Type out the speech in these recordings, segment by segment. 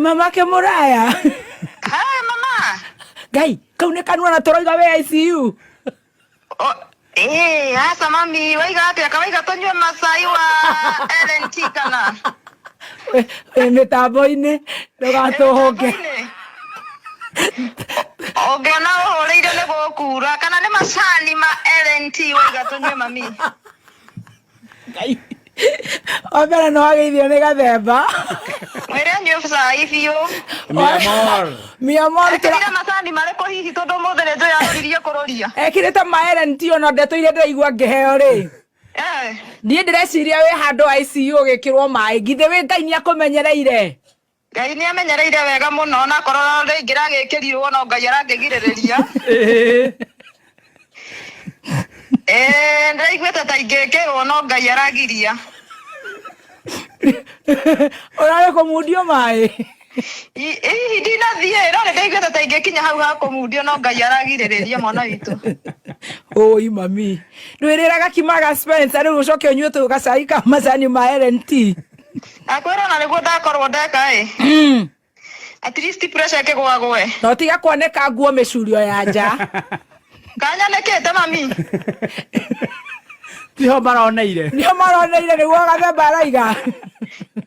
Mamake mũraya. Hi mama. Ngai, kau nĩ kanua na tũroiga wĩ ICU. O, eh, aca mami, waiga atĩa? Kawaiga tũnyue macai wa LNT kana? Wĩ mĩtambo-inĩ, ndũgatũhũke. Mĩtambo-inĩ? Ũngĩona ũhũrĩire nĩ gũkura kana nĩ macani ma LNT waiga tũnyue mami. Ngai. Wa mbere nĩ wageithio nĩ gathemba. Mwĩre anyue cai biũ. Mi amor. Mi amor tũra Ekĩrire macani marĩkũ hihi tondũ ũmũthĩ nĩ njũĩ arũririe kũrũria. Ekĩrĩte ma LNT ona ndetũire ndĩraigua ngĩheo rĩ. Eh. Niĩ ndĩreciria wĩ handũ ICU ũgĩkĩrwo maĩ. Githĩ wĩ Ngai nĩ akũmenyereire? Ngai nĩ amenyereire wega mũno onakorwo rĩngĩ ragĩkĩrirwo no Ngai arangĩgirĩrĩria. Ĩĩ ndĩraiguĩte ta ingĩkĩrwo no Ngai aragiria. Ũrarĩ kũmundio maĩ? Hihi ndinathiĩ no nĩ ndaiguĩte ta ingĩkinya hau ha kũmundio no Ngai aragirĩrĩria mwana witũ. Ũi mami. Ndwĩrĩra gakima ga Spencer rĩu ũcoke ũnyue tũ gacai ka macani ma LNT. Akwĩra na nĩguo ndakorwo ndeka ĩ. At least pressure ĩkĩgwagwe. Na ũtige kwanĩka nguo mĩcurio ya nja. Kanyanĩkĩte mami. Tiho maroneire. Nĩho maroneire nĩguo gathemba araiga.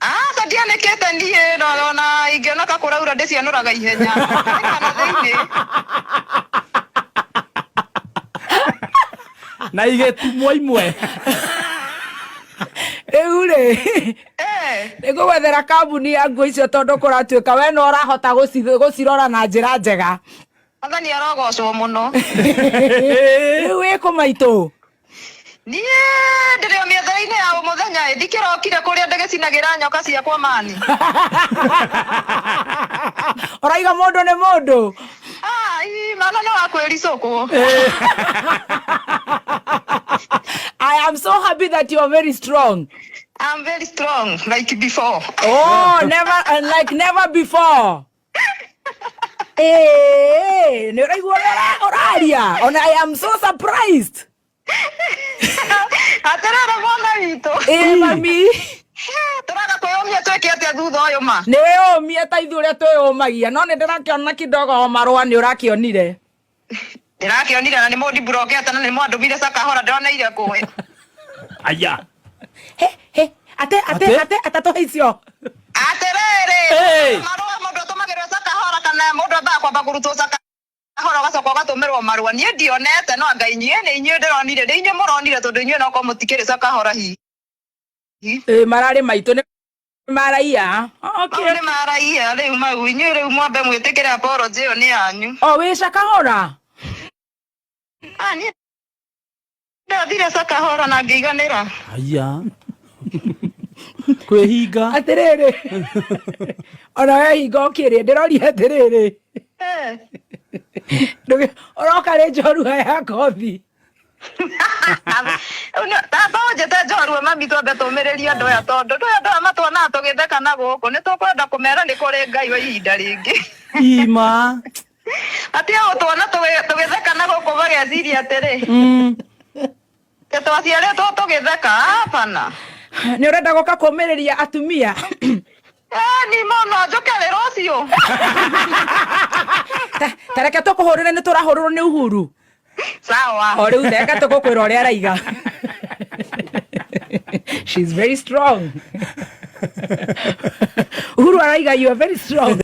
Aca ndianĩkĩte niĩ no ona ingĩona ta kũraura ndĩcianũraga ihenya. Kana thĩinĩ. Na igĩtumwo imwe. Rĩu rĩ nĩ ngũgwethera kambuni ya nguo icio tondũ kũratuĩka we no ũrahota gũcirora na njĩra njega. Mwathani arogocwo mũno. Rĩu wĩ kũ maitũ? Niĩ ndĩrĩ o mĩethere-inĩ ya o mũthenya ĩ, ndikĩrokire kũrĩa ndĩgĩcinagĩra nyoka ciakwa mani. Ũraiga mũndũ nĩ mũndũ. Ai, mana nĩ wa kwĩricũkwo. I am so happy that you are very strong. I'm very strong like before. Oh, never and like never before. Eh, nĩ ũraigua ũrĩa ũraria. Ona I am so surprised. Atĩrĩrĩ mwana witũ. Ĩ mami. Tũraga kwĩyũmia twĩke atĩa thutha ũyũ ma? Nĩ wĩyũmie ta ithuĩ ũrĩa twĩyũmagia no nĩ ndĩrakĩona kidogo o marũa nĩ ũrakĩonire. Ndĩrakĩonire na nĩ mũndimburokete na nĩ mwandũmire cakahora ndĩroneire kũ. Aya. He he ate ate Ate? ate atatũ icio. Atĩrĩrĩ, Hey. marũa mũndũ atũmagĩrwo cakahora kana mũndũ ambaga kwamba kũrutwo cakahora ũgacoka ũgatũmĩrwo marũa. Niĩ ndionete no anga inyuĩ nĩ inyuĩ ndĩronire nĩ inyuĩ mũronire tondũ inyuĩ nokorwo mũtikĩrĩ cakahora hihi. Ĩ mararĩ maitũ nĩ maraiya. Okay. Mau nĩ maraiya rĩu mau inyuĩ rĩu mwambe mwĩtĩkĩre apology ĩyo nĩ yanyu. O wĩ cakahora. Ah, niĩ ndathire cakahora na ngĩiganĩra. Aya. Kwĩhinga. Atĩrĩrĩ. Ona we hinga ũkĩrĩ ndĩroria atĩrĩrĩ. Eh. Ũroka rĩ njorua ya kothi. Tamba ũnjĩte njorua mami twambe tũmĩrĩrie andũ aya tondũ ndũĩ andũ aya matuonaga tũgĩtheka na gũkũ nĩ tũkwenda kũmera nĩ kũrĩ Ngai wa ihinda rĩngĩ. Ima. Atige gũtuona tũgĩtheka na gũkũ mageciria atĩrĩ atĩ twaciarĩtwo tũgĩtheka hapana. Nĩ ũrenda gũka kũmĩrĩria atumia? Ni mũno njũke rĩ rũciũ. Ta reke tũkũhũrĩre nĩ tũrahũrĩrwo nĩ Uhuru. Sawa. O rĩu theka tũgũkwĩra ũrĩa araiga. She's very strong. Uhuru araiga you are very strong.